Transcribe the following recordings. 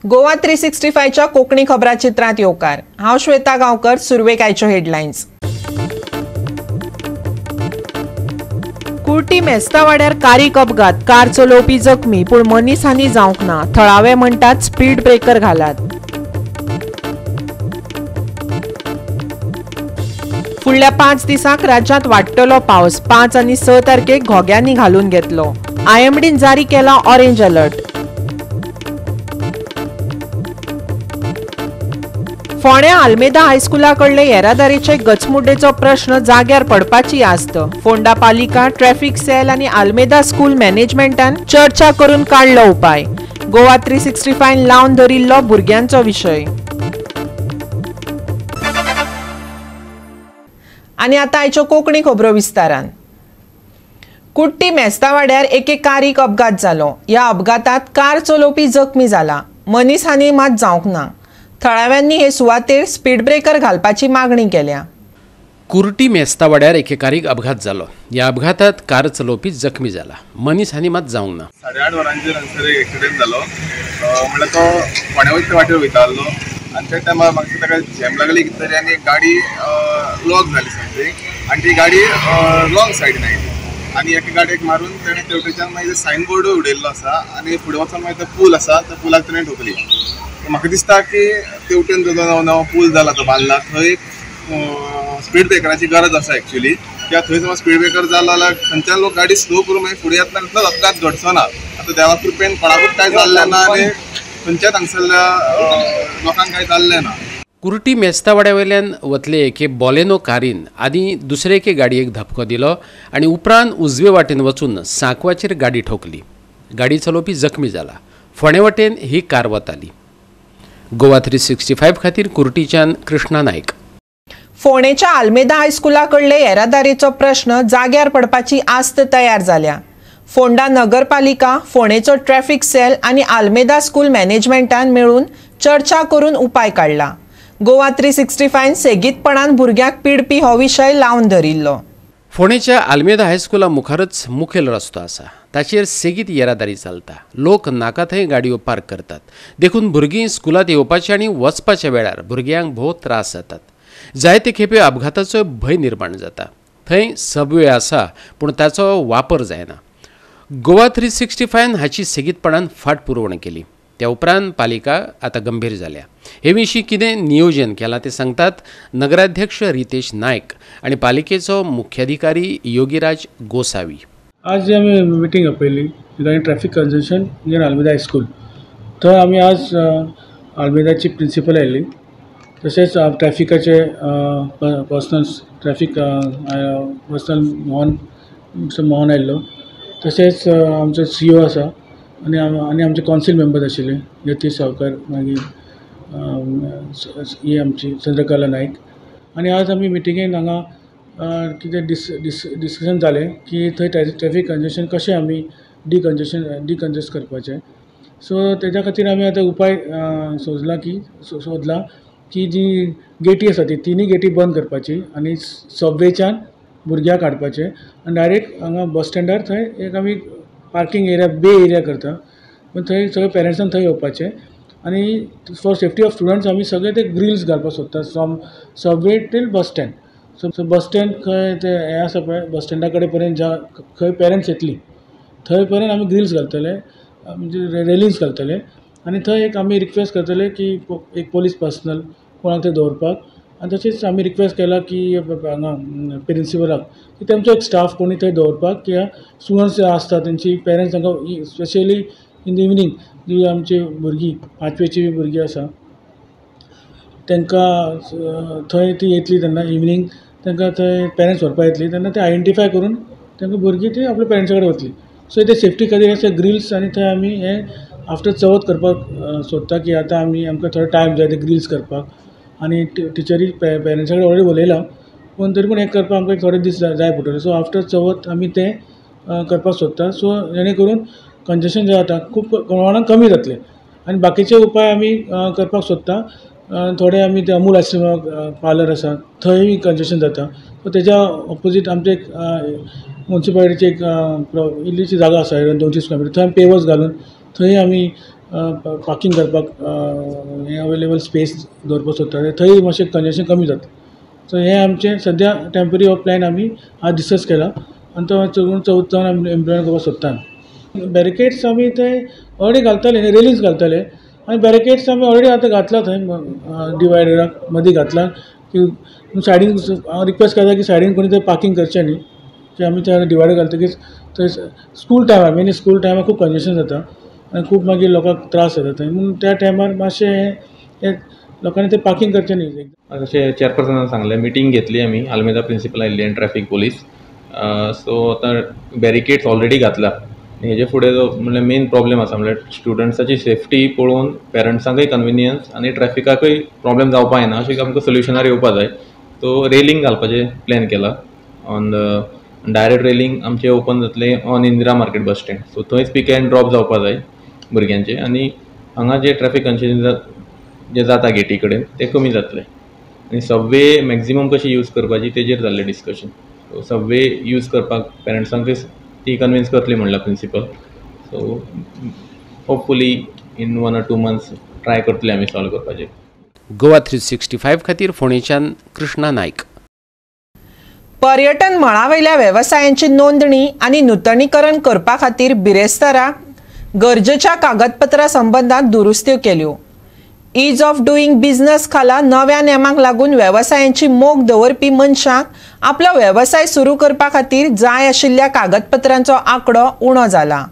गोवा 365 च्या कोंकणी खबराचित्रांत येवकार. हांव श्वेता गांवकर. सुरवेक आयच्यो हेडलायन्स. कुर्टी मेस्तावाड्यार कारीक अपघात, कार चलोवपी जखमी पूण मनीस हानी जावंक ना. थळावे म्हणटात स्पीड ब्रेकर घालात. फुडल्या 5 दिसांक राज्यांत वाडटलो पावस. 5 आनी 6 तारखेक घोग्यांनी घालून घेतलो. आयएमडीन जारी केला ऑरेंज अलर्ट. फोंड्या आल्मेदा हायस्कुला कडले येरादारीचे गचमुड्डेचो प्रश्न जाग्यार पडपाची आस्त. फोंडा पालिका, ट्रॅफिक सेल आनी आल्मेदा स्कूल मॅनेजमेंटान चर्चा करून काडलो उपाय. गोवा 365 लावन धरिल्लो भुरग्यांचो विशय. आनी आतां आयच्यो कोंकणी खबरो विस्तारान. कुट्टी मेस्तावाड्यार एके कारीक अपघात जालो. ह्या अपघातात कार चलोवपी जखमी जाला. मनीस हानी मात जावंक ना. थळाव्यांनी हे सुवातेर स्पीड ब्रेकर घालपाची मागणी केल्या. कुर्टी मेस्तावाड्यार एके कारीक अपघात जालो. ह्या अपघातात कार चलोवपी जखमी जाला. मनीस हानी मात जावंक ना. 8:30 वरांचेर हांगसर एक एक्सिडंट जालो. म्हणल्यार तो फोंड्या वयता वाटेर वयतालो आनी त्या टायमार म्हाका ताका झेम लागली कितें तरी आनी एक गाडी लॉक जाली समथींग आनी ती गाडी रॉंग सायडीन आयली आनी एका गाडयेक मारून तेणें तेवटेच्यान मागीर सायन बोर्डूय उडयल्लो आसा आनी फुडें वचोन मागीर तो पूल आसा त्या पुलाक तेणें ठोकली. म्हाका दिसता की तेवटेन जो नवो नवो पूल जाला तो बांदला थंय एक स्पीड ब्रेकराची गरज आसा एक्चुली. कित्याक थंय समज स्पीड ब्रेकर जालो जाल्यार थंयच्यान लोक गाडी स्लो करून मागीर फुडें येतना तितलोच अपघात घडचो ना. आतां देवा कृपेन कोणाकूच कांय जाल्लें ना आनी खंयच्याच हांगसरल्या लोकांक कांय जाल्लें ना. कुर्टी मेस्तावाड्या वयल्यान वतले एके बॉलेनो कारीन आदी दुसरे एके गाडयेक धपको दिलो आनी उपरांत उजवे वाटेन वचून सांकवाचेर गाडी ठोकली. गाडी चलोवपी जखमी जाला. फोंडे वाटेन ही कार वताली. गोवा 365 खातीर कुर्टीच्यान कृष्णा नायक. फोंडेच्या आल्मेदा हायस्कुला कडले येरादारीचो प्रश्न जाग्यार पडपाची आस्त तयार जाल्या. फोंडा नगरपालिका, फोंडेचो ट्रॅफिक सेल आनी आल्मेदा स्कूल मॅनेजमेंटान मेळून चर्चा करून उपाय काडला. गोवा 365 सेगीतपणान भुरग्यांक पिडपी हो विशय लावन धरिल्लो. फोंडेच्या आल्मेदा हायस्कुला मुखारच मुखेल रस्तो आसा. ताचेर सेगीत येरादारी चलता. लोक नाका थंय गाडयो पार्क करतात. देखून भुरगीं स्कुलांत येवपाच्या आनी वचपाच्या वेळार भुरग्यांक भोव त्रास जातात. जायते खेपे अपघाताचो भंय निर्माण जाता. थंय सबवे आसा पूण ताचो वापर जायना. गोवा 365 हाची सेगीतपणान फाटपुरवण केली. त्या उपरांत पालिका आतां गंभीर जाल्या. हे विशीं कितें नियोजन केलां तें सांगतात नगराध्यक्ष रितेश नायक आनी पालिकेचो मुख्याधिकारी योगीराज गोसावी. आज जी आमी meeting आपयली regarding traffic congestion near Almeida high school, थंय आमी आज आल्मेदाची प्रिंसिपल आयिल्ली, तशेंच ट्रॅफिकाचे personal traffic personal Mohan mister Mohan आयिल्लो, तशेंच आमचो सी ओ आसा आनी आनी आमचे कौन्सील मेंबर्स आशिल्ले यतीश सावकर, मागीर ही आमची चंद्रकला नायक. आनी आज आमी मिटिंगेन हांगा कितें डिस्कशन जालें की थंय ट्रॅफिक कंजेशन कशें आमी डिकंजेस्ट करपाचें. सो तेज्या खातीर आमी आतां उपाय सोदला की जी गेटी आसा ती तिनूय गेटी बंद करपाची आनी सबवेच्यान भुरग्यांक हाडपाचें आनी डायरेक्ट हांगा बस स्टँडार थंय एक आमी पार्कींग एरिया बे एरिया करता, पूण थंय सगळे पेरंट्सान थंय येवपाचें आनी फॉर सेफ्टी ऑफ स्टुडंट्स आमी सगळे ते ग्रिल्स घालपाक सोदता from subway till bus stand. So bus stand खंय ते हें आसा पळय बस स्टँडा कडेन पर्यंत ज्या खंय पेरंट्स येतली थंय पर्यंत आमी ग्रिल्स घालतले, म्हणजे रेलिंग्स घालतले आनी थंय एक आमी रिक्वेस्ट करतले की एक पोलीस पर्सनल कोणाक थंय दवरपाक. आनी तशेंच आमी रिक्वेस्ट केला की हांगा प्रिंसिपलाक की तेमचो एक स्टाफ कोणी थंय दवरपाक, कित्याक स्टुडंट्स जे आसता तेंची पेरंट्स तांकां स्पेशली इन the evening जी आमची भुरगीं 5वेची भुरगीं आसा तांकां थंय ती येतली तेन्ना इवनींग तांकां थंय पेरंट्स व्हरपाक येतली तेन्ना ते आयडेंटिफाय करून तांकां भुरगीं ती आपल्या पेरंट्सा कडेन वतली. सो ते सेफ्टी खातीर अशे ग्रिल्स आनी थंय आमी हें आफ्टर चवथ करपाक सोदता की आतां आमी आमकां थोडो टायम जाय ते ग्रिल्स करपाक आनी टिचरी पेरंट्सा कडेन ऑलरेडी उलयलां पूण तरी पूण हें करपाक आमकां थोडे दीस जाय पडटले. सो आफ्टर चवथ आमी तें करपाक सोदता. सो जेणे करून कंजेशन जें जाता खूब प्रमाणान कमी जातलें आनी बाकीचे उपाय आमी करपाक सोदता. थोडे आमी ते अमूल आयस्क्रीम पार्लर आसा थंय कंजेशन जाता, सो तेज्या ऑपोजीट आमचे एक मुन्सिपालिटीची एक इल्लीशी जागा आसा 200 स्क्वेअर मिटर, थंय आमी पेवर्स घालून थंय आमी पार्किंग करपाक हें अवेलेबल स्पेस दवरपाक सोदता, थंय मातशें कंजेशन कमी जाता. सो हें आमचें सद्या टेम्पररी हो प्लॅन आमी आज डिस्कस केला आनी तो चवथ जावन आमी इम्प्लिमेंट करपाक सोदता. बॅरिकेड्स आमी थंय ऑलरेडी घालतले, रेलिंग्स घालतले आनी बॅरिकेड्स आमी ऑलरेडी आतां घातला थंय डिवायडराक मदीं घातला की सायडीन हांव रिक्वेस्ट करता की सायडीन कोणी थंय पार्किंग करचें न्ही, की आमी थंय डिवायडर घालतकीच थंय स्कूल टायमार मेनली स्कूल टायमार खूब कंजेशन जाता आनी खूब मागीर लोकांक त्रास जाता थंय, म्हणून त्या टायमार मातशें हें लोकांनी थंय पार्किंग करचें न्ही. जशें चेअरपर्सनान सांगलें, मिटींग घेतली आमी, आल्मेदा प्रिंसिपल आयिल्ली आनी ट्रॅफीक पोलीस. सो आतां बॅरिकेड्स ऑलरेडी घातला. हेजे फुडें जो म्हणल्यार मेन प्रॉब्लेम आसा म्हणल्यार स्टुडंट्साची सेफ्टी पळोवन पेरंट्सांकय कन्विनियन्स आनी ट्रॅफिकाकय प्रॉब्लेम जावपा जायना अशें आमकां सोल्युशनार येवपा जाय. सो रेलिंग घालपाचें प्लॅन केला ऑन the direct railing आमचें ओपन जातलें on Indira market bus stand. So थंयच पीक एंड ड्रॉप जावपा जाय भुरग्यांचें आनी हांगा जे ट्रॅफीक कंजेशन जें जाता गेटी कडेन तें कमी जातलें. आनी सबवे मॅक्झिमम कशी यूज करपाची तेजेर जाल्लें डिस्कशन. सो सबवे यूज करपाक पेरंट्सांकय ती कन्विन्स करतली म्हणल्यार principal. So hopefully in 1 or 2 months try करतले आमी सॉल्व करपाचें. गोवा 365 खातीर फोंडेच्यान कृष्णा नायक. पर्यटन मळावयल्या वेवसायांची नोंदणी आनी नुतनीकरण करपा खातीर बिरेस्तारा गरजेच्या कागदपत्रां संबंदांत दुरुस्त्यो केल्यो. ईज ऑफ डुईंग बिझनस खाला नव्या नेमांक लागून वेवसायांची मोख दवरपी मनशांक आपलो वेवसाय सुरू करपा खातीर जाय आशिल्ल्या कागदपत्रांचो आंकडो उणो जाला.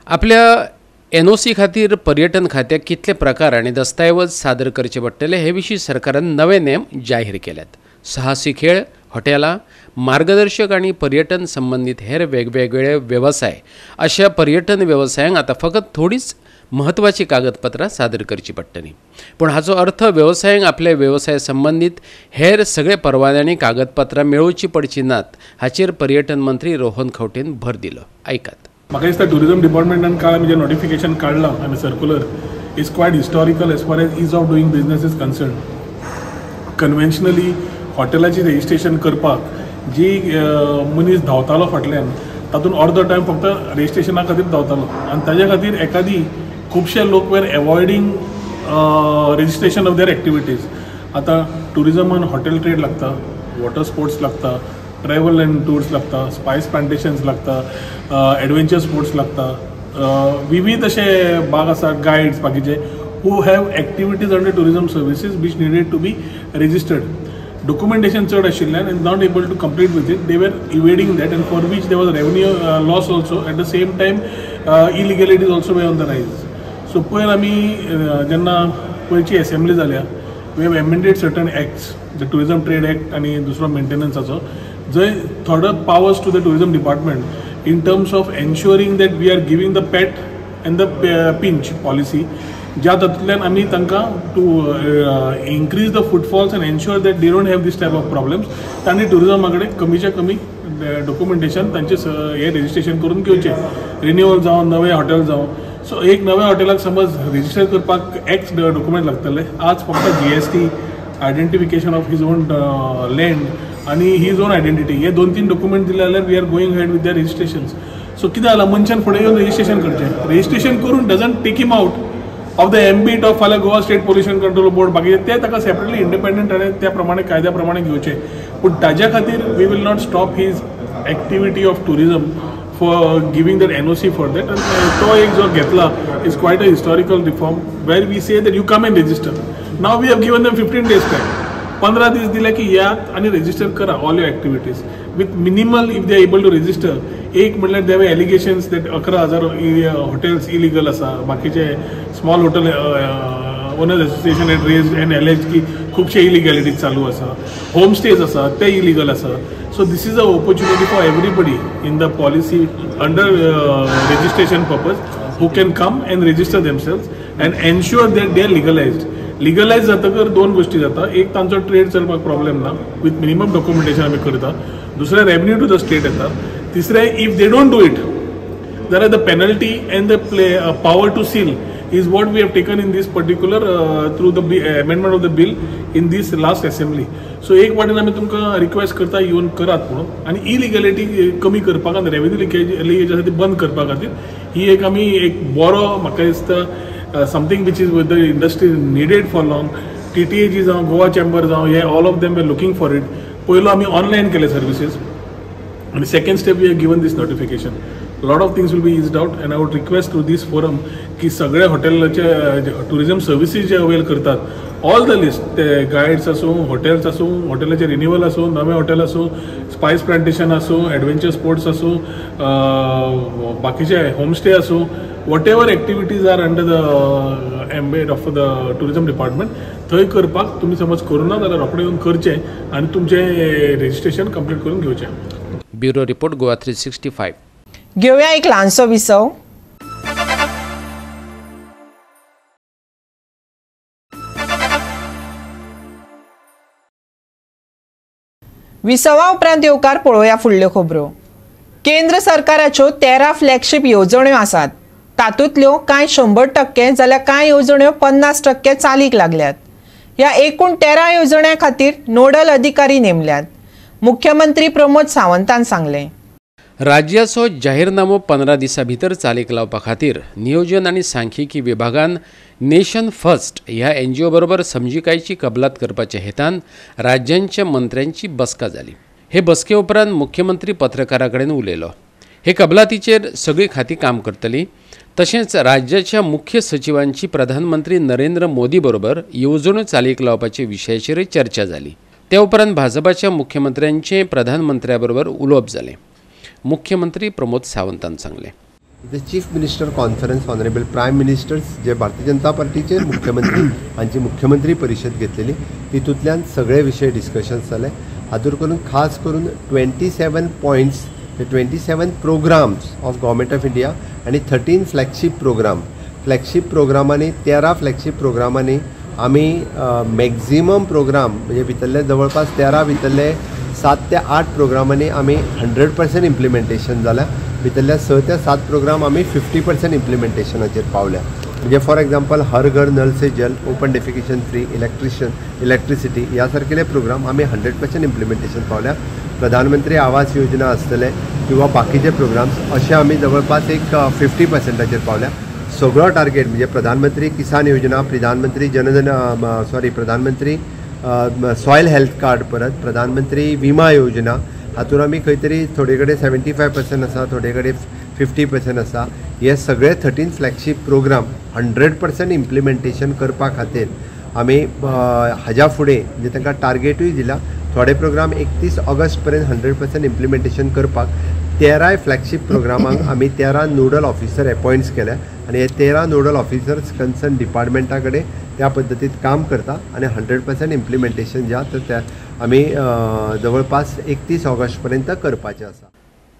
आपल्या एनओसी खातीर पर्यटन खात्याक कितले प्रकार आनी दस्तावेज सादर करचे पडटले हे विशीं सरकारान नवे नेम जाहीर केल्यात. साहसी खेळ, हॉटेलां, मार्गदर्शक आनी पर्यटन संबंदीत हेर वेगवेगळे वेवसाय अशा पर्यटन वेवसायांक आतां फकत थोडीच म्हत्वाची कागदपत्रां सादर करची पडटली. पूण हाचो अर्थ वेवसायांक आपल्या वेवसाय संबंदीत हेर सगळे परवाने आनी कागदपत्रां मेळोवची पडची नात हाचेर पर्यटन मंत्री रोहन खंवटेन भर दिलो. आयकात. म्हाका दिसता टुरिजम डिपार्टमेंटान काल आमी जें नोटिफिकेशन काडलां आनी circular is quite historical as far as ease of doing business is concern. Conventionally हॉटेलाची registration करपाक जी मनीस धांवतालो फाटल्यान तातूंत अर्दो टायम फक्त रजिस्ट्रेशना खातीर धांवतालो आनी ताज्या खातीर एकादी खुबशे लोक were avoiding registration of their activities. आतां टुरिजमान हॉटेल ट्रेड लागता, वॉटर स्पोर्ट्स लागता, ट्रॅवल एंड टूर्स लागता, स्पायस प्लांटेशन्स लागता, एडवेंचर स्पोर्ट्स लागता, विविध अशे भाग आसा, गायड्स बाकीचे who have activities under tourism services which needed to be registered. Documentation चड आशिल्ल्यान and not able to complete with it, they were evading that and for which there was revenue loss also, at the same time illegalities also were on the rise. So पयर आमी जेन्ना पयरची assembly जाल्या, we have amended certain acts, the tourism trade act आनी दुसरो मेंटेनन्साचो, जंय थोडो powers to the tourism department in terms of ensuring that we are giving the pat and the pinch policy, ज्या तातूंतल्यान आमी तांकां to increase the footfalls and ensure that they don't have this type of problems. तांणी टुरिजमा कडेन कमीच्या कमी documentation तांचें हें registration करून घेवचें, रिन्युअल जावं, नवें हॉटेल जावं. सो एक नव्या हॉटेलाक समज रजिस्टर करपाक एक्स डॉक्युमेंट लागतले, आज फक्त GST, identification of his own land आनी his own identity, हे 2-3 डॉक्युमेंट दिले जाल्यार we are going ahead with their registrations. So कितें जालां, मनशान फुडें येवन रजिस्ट्रेशन करचें, रजिस्ट्रेशन करून doesn't take him out of the ambit of फाल्यां Goa state pollution control board बाकीचे ते ताका सेपरेटली इंडिपेंडंट आनी त्या प्रमाणे कायद्या प्रमाणे घेवचे. पूण ताज्या खातीर we will not stop his activity of tourism for giving that NOC for that. आनी तो एक जो घेतला is quite a historical reform where we say that you come and register. Now we have given them 15 days time, 15 दीस दिले की येयात आनी रजिस्टर करा all your activities with minimal if they are able to register. एक म्हणल्यार there were allegations that 11,000 hotels illegal आसा, बाकीचे small hotel owners association had raised and alleged की खुबशे इलिगॅलिटीज चालू आसा, होम स्टेज आसा ते इलिगल आसा. So this is a opportunity for everybody in the policy under registration purpose who can come and register themselves and ensure that they are legalised. Legalise जातकर दोन गोष्टी जाता, एक तांचो ट्रेड चलपाक प्रॉब्लेम ना विथ मिनिमम डॉक्युमेंटेशन आमी करता, दुसरें रेवन्यू टू the state येता, तिसरें if they don't do it जाल्यार the penalty and the power to seal is what we have taken in this particular through the amendment of the bill in this last assembly. So एक वाटेन आमी तुमकां request करता येवन करात म्हणून, आनी इलिगॅलिटी कमी करपाक आनी रेवन्यू लिकेज आसा ती बंद करपा खातीर ही एक आमी एक बरो म्हाका दिसता Something which is with the industry needed for long. TTAG जावं, गोवा चेंबर जावं, हे all of them were looking for it. पयलो आमी ऑनलायन केले सर्विसीस आनी second step we have given this notification. Lot of things will be eased out and I would request to this forum की सगळे हॉटेलाचे tourism services जे avail करतात all the list, ते guides आसूं, हॉटेल्स आसूं, हॉटेलाचे रिन्युअल आसूं, नवे हॉटेल आसूं, स्पायस प्लांटेशन आसूं, एडवेंचर स्पोर्ट्स आसूं, बाकीचे होमस्टे आसूं, whatever activities are under the ambit of the tourism department थंय करपाक तुमी समज करूं ना जाल्यार रोखडें येवन करचें आनी तुमचें रेजिस्ट्रेशन कंप्लीट करून घेवचें. Bureau report, Goa 365. घेवया एक ल्हानसो विसव. विसवा उपरांत येवकार पळोवया फुडल्यो खबरो. केंद्र सरकाराच्यो 13 फ्लॅगशीप येवजण्यो आसात. तातूंतल्यो कांय 100% जाल्यार कांय येवजण्यो 50% चालीक लागल्यात. ह्या एकूण 13 येवजण्यां खातीर नोडल अधिकारी नेमल्यात. मुख्यमंत्री प्रमोद सावंतान सांगलें, राज्याचो जाहीरनामो 15 दिसां भितर चालीक लावपा खातीर नियोजन आनी सांख्यिकी विभागान नेशन फर्स्ट ह्या एनजीओ बरोबर समजिकायची कबलात करपाच्या हेतान राज्यांच्या मंत्र्यांची बसका जाली. हे बसके उपरांत मुख्यमंत्री पत्रकारां कडेन उलयलो. हे कबलातीचेर सगळीं खातीं काम करतली. तशेंच राज्याच्या मुख्य सचिवांची प्रधानमंत्री नरेंद्र मोदी बरोबर येवजण्यो चालीक लावपाच्या विशयाचेरय चर्चा जाली. त्या उपरांत भाजपाच्या मुख्यमंत्र्यांचें प्रधानमंत्र्या बरोबर उलोवप जालें. मुख्यमंत्री प्रमोद सावंतान सांगलें, the chief minister conference honourable prime ministers जे भारतीय जनता पार्टीचे मुख्यमंत्री हांची मुख्यमंत्री परिशद घेतलेली, तितूंतल्यान सगळे विशय डिस्कशन्स जाले. हातूर करून खास करून 27 points, 27 programmes of government of India आनी 13 फ्लॅगशीप प्रोग्राम. फ्लॅगशीप प्रोग्रामांनी 13 फ्लॅगशीप प्रोग्रामांनी आमी मॅक्झिमम प्रोग्राम म्हणजे भितरले जवळपास 13 भितरले 7 ते 8 प्रोग्रामांनी आमी 100% इम्प्लिमेंटेशन जाल्या. भितरल्या 6 ते 7 प्रोग्राम आमी 50% इम्प्लिमेंटेशनाचेर पावल्या. म्हणजे फॉर एग्जाम्पल हर घर नल से जल, ओपन डेफिकेशन फ्री, इलेक्ट्रिसिटी ह्या सारकेले प्रोग्राम आमी 100% इम्प्लिमेंटेशन पावल्या. प्रधानमंत्री आवास योजना आसतले किंवा बाकीचे प्रोग्राम्स अशे आमी जवळपास एक 50%चेर पावल्या. सगळो टार्गेट म्हणजे प्रधानमंत्री किसान योजना, प्रधानमंत्री जनधन सॉरी प्रधानमंत्री सॉयल हेल्थ कार्ड, परत प्रधानमंत्री विमा योजना, हातून आमी खंय तरी थोडे कडेन 75% आसा, थोडे कडेन 50% आसा. हे सगळे 13 फ्लॅगशीप प्रोग्राम 100% इम्प्लिमेंटेशन करपा खातीर आमी हाज्या फुडें म्हणजे तांकां टार्गेटूय दिला. थोडे प्रोग्राम 31 ऑगस्ट पर्यंत 100% इम्प्लिमेंटेशन करपाक 13 फ्लॅगशीप प्रोग्रामांक आमी 13 नोडल ऑफिसर एपॉयंट्स केल्या आनी हे 13 नोडल ऑफिसर्स कन्सर्न डिपार्टमेंटा कडेन त्या पद्दतीत काम करता आनी 100% इम्प्लिमेंटेशन जे आसा तर त्या आमी जवळपास 31 ऑगस्ट पर्यंत करपाचें आसा.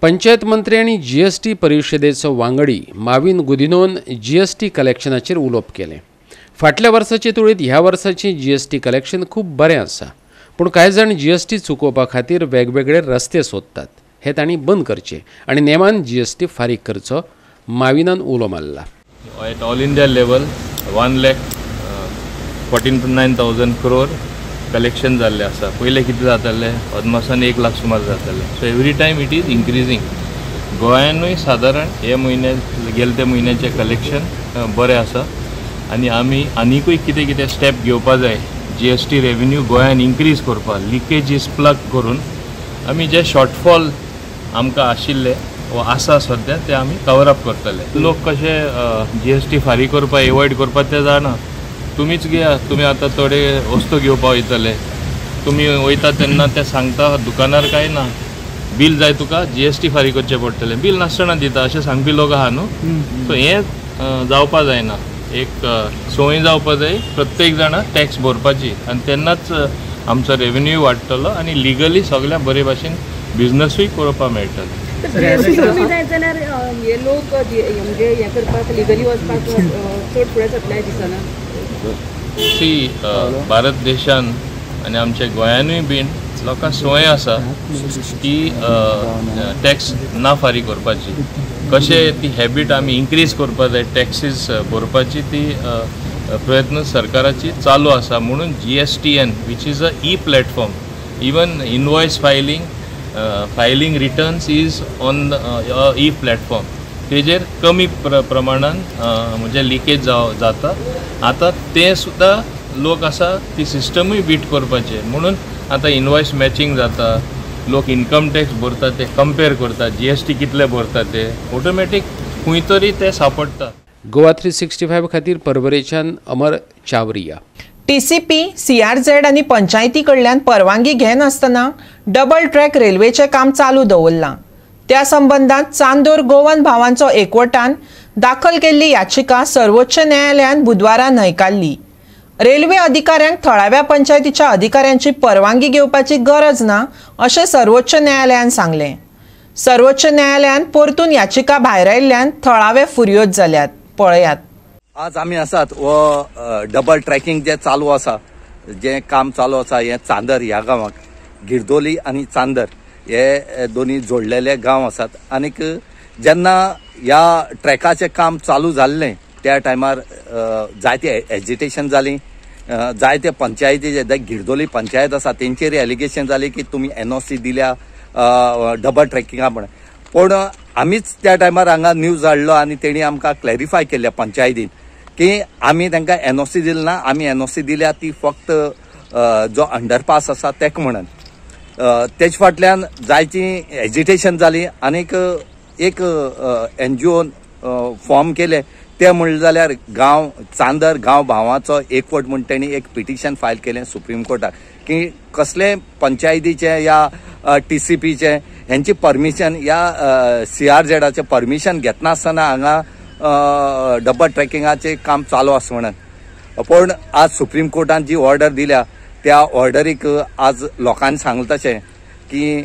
पंचायत मंत्री आनी जीएसटी परिशदेचो वांगडी माविन गुदिनोन जीएसटी कलेक्शनाचेर उलोवप केलें. फाटल्या वर्साचे तुळेंत ह्या वर्साचें जीएसटी कलेक्शन खूब बरें आसा, पूण कांय जाण जीएसटी चुकोवपा खातीर वेगवेगळे रस्ते सोदतात. हे तांणी बंद करचे आनी नेमान जीएसटी फारीक करचो, माविनान उलो मारला. At all India level 1,49,000 crore collection जाल्लें आसा. पयलें कितें जातालें, अदमासान 1 लाख सुमार जातालें. So every time it is increasing. गोंयानूय सादारण हे म्हयन्या गेले त्या म्हयन्याचें कलेक्शन बरें आसा आनी आमी आनिकूय कितें कितें स्टेप घेवपा जाय जी एस टी रेवेन्यू गोंयान इन्क्रीज करपाक, लिकेजीस प्लग करून आमी जे शॉर्टफॉल आमकां आशिल्ले वो आसा सद्या ते आमी कवर अप करतले. लोक कशे जी एस टी फारीक करपाक एवॉयड करपाक ते जाणा. तुमीच घेया, तुमी आतां थोडे वस्तू घेवपाक वयतले, तुमी वयता तेन्ना ते सांगता दुकानार काय ना, बील जाय तुका, जी एस टी फारीक करचें पडटलें, बील नासतना दिता अशें सांगपी लोक आहा न्हू. सो हें जावपा जायना, एक संवय जावपा जाय प्रत्येक जाणा टॅक्स भरपाची आनी तेन्नाच आमचो रेवेन्यू वाडटलो आनी लिगली सगळ्या बरे भाशेन बिजनसूय करपाक मेळटलो. कमी जायत जाल्यार हे लोक म्हणजे हें करपाक लिगली वचपाक चड फुडें सरतले दिसना. सी, भारत देशान आनी आमच्या गोंयानूय बीन लोकांक संवय आसा की टॅक्स ना फारीक करपाची. कशें ती हॅबीट आमी इन्क्रीज करपाक जाय, टॅक्सीस भरपाची ती प्रयत्न सरकाराची चालू आसा. म्हणून G S T N which is a e platform, even invoice filing, filing returns is on e platform. तेजेर कमी प्रमाणान म्हणजे लिकेज जाता. आतां तें सुद्दां लोक आसा ती सिस्टमूय बीट करपाचें म्हणून आतां इनवॉयस मॅचिंग जाता, लोक इनकम टॅक्स भरता ते कंपेर करता, GST कितले भरता ते ऑटोमॅटीक खंय तरी ते सापडटा. गोवा 365 खातीर परवरेच्यान अमर चावरिया. TCP, CRZ आनी पंचायती कडल्यान परवानगी घेनासतना डबल ट्रॅक रेल्वेचें काम चालू दवरलां. त्या संबंदांत चांदोर गोवन भावांचो एकवटान दाखल केल्ली याचिका सर्वोच्च न्यायालयान बुधवारा न्हयकारली. रेल्वे अधिकाऱ्यांक थळाव्या पंचायतीच्या अधिकाऱ्यांची परवानगी घेवपाची गरज ना अशें सर्वोच्च न्यायालयान सांगलें. सर्वोच्च न्यायालयान परतून याचिका भायरायिल्ल्यान थळावे फुर्योज जाल्यात. पळयात. आज आमी आसात हो डबल ट्रॅकिंग जे चालू आसा, जें काम चालू आसा हें चांदर ह्या गांवाक, गिरदोली आनी चांदर हे दोनी जोडलेले गांव आसात. आनीक जेन्ना ह्या ट्रॅकाचें काम चालू जाल्लें त्या टायमार जायते एजिटेशन जालीं, जायते पंचायतीचे गिरदोली पंचायत आसा तेंचेर एलिगेशन जालें की तुमी NOC दिल्या डबल ट्रॅकिंगा म्हण. पूण आमीच त्या टायमार हांगा न्यूज हाडलो आनी तेणी आमकां क्लॅरिफाय केल्लें पंचायतीन की आमी तांकां NOC दिली ना, आमी NOC दिल्या ती फक्त जो अंडरपास आसा तेका म्हणून. तेज फाटल्यान जायती एजिटेशन जाली आनीक एक NGO form केले ते म्हणलें जाल्यार गांव चांदर गांव भावाचो एकवट म्हूण तेणी एक पिटिशन फायल केलें सुप्रीम कोर्टाक की कसले पंचायतीचे या TCPचे हेंची परमिशन या CRZाचें परमिशन घेतनासतना हांगा डबल ट्रॅकिंगाचें काम चालू आसा म्हणून. पूण आज सुप्रीम कोर्टान जी ऑर्डर दिल्या त्या ऑर्डरीक आज लोकांनी सांगलें तशें की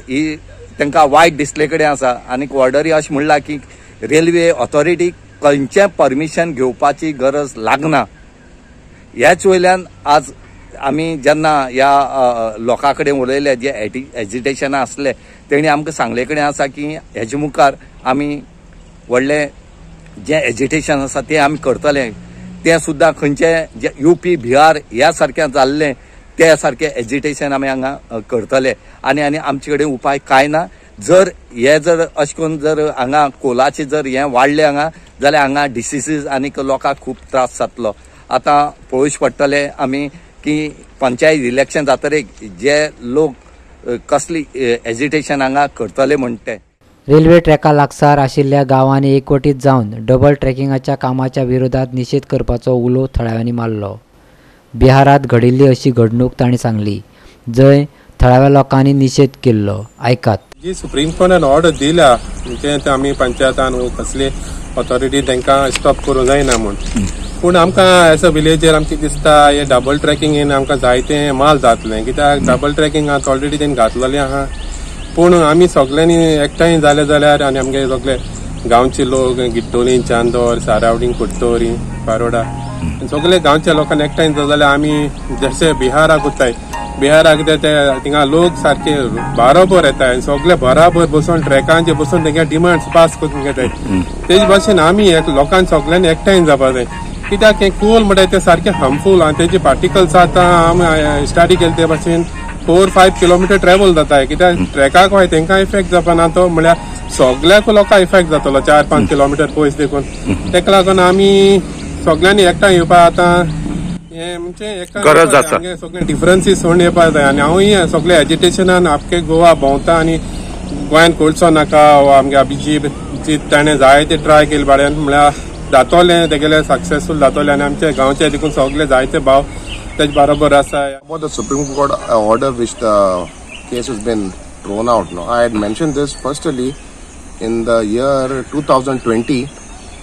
ही तांकां वायट दिसले कडेन आसा. आनीक ऑर्डरी अशें म्हणलां की रेल्वे ऑथॉरिटीक खंयचें परमिशन घेवपाची गरज लागना. ह्याच वयल्यान आज आमी जेन्ना ह्या लोकां कडेन उलयले जे एजिटेशनां आसले तेणी आमकां सांगले कडेन आसा की हेजे मुखार आमी व्हडलें जें एजिटेशन आसा तें आमी करतले. तें सुद्दां खंयचे जे UP Bihar ह्या सारकें जाल्लें ते सारकें एजिटेशन आमी हांगा करतले आनी आनी आमचे कडेन उपाय कांय ना. जर हे जर अशें करून जर हांगा कोलाचें जर हें वाडलें हांगा जाल्यार हांगा डिसिजीस आनीक लोकांक खूब त्रास जातलो. आतां पळोवचें पडटलें आमी की पंचायत इलेक्शन जातकीर जे लोक कसली एजिटेशन हांगा करतले म्हण ते. रेल्वे ट्रॅका लागसार आशिल्ल्या गांवांनी एकवटीत जावन डबल ट्रॅकिंगाच्या कामाच्या विरोधात निशेध करपाचो उलो थळाव्यांनी मारलो. बिहारात घडिल्ली अशी घडणूक तांणी सांगली जंय थळाव्या लोकांनी निशेध केल्लो. आयकात. जी सुप्रीम कोर्टान ऑर्डर दिल्या म्हणजे आमी पंचायतान कसली ऑथॉरिटी तांकां स्टॉप करूं जायना म्हूण, पूण आमकां एज अ विलेजर आमकां दिसता हे डबल ट्रॅकिंगेन आमकां जायतें माल जातलें कित्याक डबल ट्रॅकिंग आतां ऑलरेडी तेणी घातलेलें आहा. पूण आमी सगल्यांनी एकठांय जाले जाल्यार आनी आमगे सगळे गांवचे लोक गिड्डोली, चांदोर, सारावडी, कुडतोरी, पारोडा सगळे गांवच्या लोकांनी एकठांय जाले जाल्यार आमी जशे बिहाराक वताय, बिहाराक कितें ते थिंगा लोक सारके बरोबर येताय सगळे बराबर बसून ट्रॅकांचे बसून तेंगे डिमांड्स पास करून घेताय. तेज भाशेन आमी लोकांक सगळ्यांनी एकठांय जावपा जाय कित्याक हें कोल म्हणटाय तें सारकें हार्मफूल आनी तेजे पार्टिकल्स आतां आमी स्टडी केले ते भाशेन 4-5 किलोमिटर ट्रॅवल जाता कित्याक ट्रॅकाक हय तेंकां इफेक्ट जावपा तो म्हळ्यार सगळ्याक लोकांक इफेक्ट जातलो 4-5 किलोमिटर पयस देखून. तेका लागून आमी सगळ्यांनी एकठांय येवपा आतां हें म्हणजे गरज आसा. सगळे डिफरन्सीस सोडून येवपा जाय आनी हांवूय सगळे एजिटेशनान आमके गोवा भोंवता आनी गोंयान कोळसो नाका वा आमगे अभिजीत ताणें जायते ट्राय केले बाड्यान म्हळ्यार जातोलें तेगेले सक्सेसफूल जातोलें आनी आमचे गांवचे देखून सगळे जायते भाव तेज बरोबर आसा. About the Supreme Court order which the case has been thrown out now, I had mentioned this firstly in the year 2020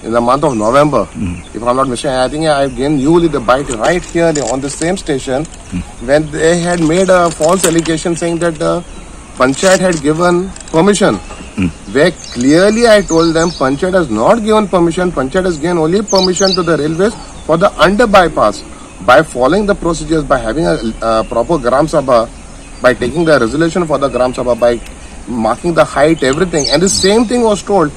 in the month of November. If I'm not mistaken, I think I again newly the bite right here on the same station when they had made a false allegation saying that the panchayat had given permission. Where clearly I told them panchayat has not given permission, panchayat has given only permission to the railways for the under bypass. By following the procedures, by having a proper Gram Sabha, by taking the resolution for the Gram Sabha, by marking the height, everything. And the same thing was told.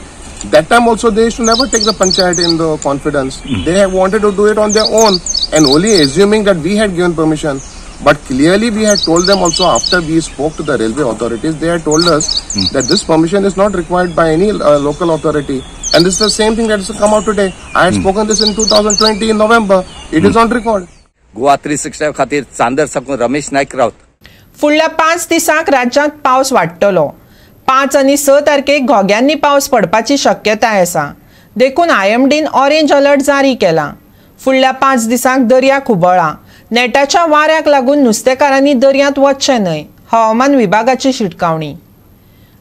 That time also they should never take the panchayat in the confidence. They have wanted to do it on their own and only assuming that we had given permission. But clearly we had told them also, after we spoke to the railway authorities, they had told us that this permission is not required by any local authority. And this is the same thing that has come out today. I had spoken this in 2020 in November. It is on record. Goa 365 खातीर चांदर साकून रमेश नायक रावत. फुडल्या 5 दिसांक राज्यांत पावस वाडटलो. 5 आनी 6 तारखेक घोग्यांनी पावस पडपाची शक्यताय आसा. देखून IMDन ऑरेंज अलर्ट जारी केला. फुडल्या 5 दिसांक दर्या खुबळा. नेटाच्या वाऱ्याक लागून नुस्तेकारांनी दर्यांत वचचें न्हय, हवामान विभागाची शिटकावणी.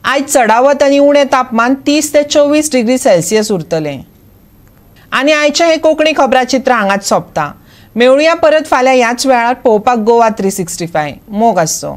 आयज चडावत आनी उणें तापमान 30 ते 24 डिग्री सेल्सियस उरतलें. आनी आयचें हें कोंकणी खबराचित्र हांगाच सोंपता. मेळुया परत फाल्यां ह्याच वेळार पळोवपाक गोवा 365. मोग आसचो.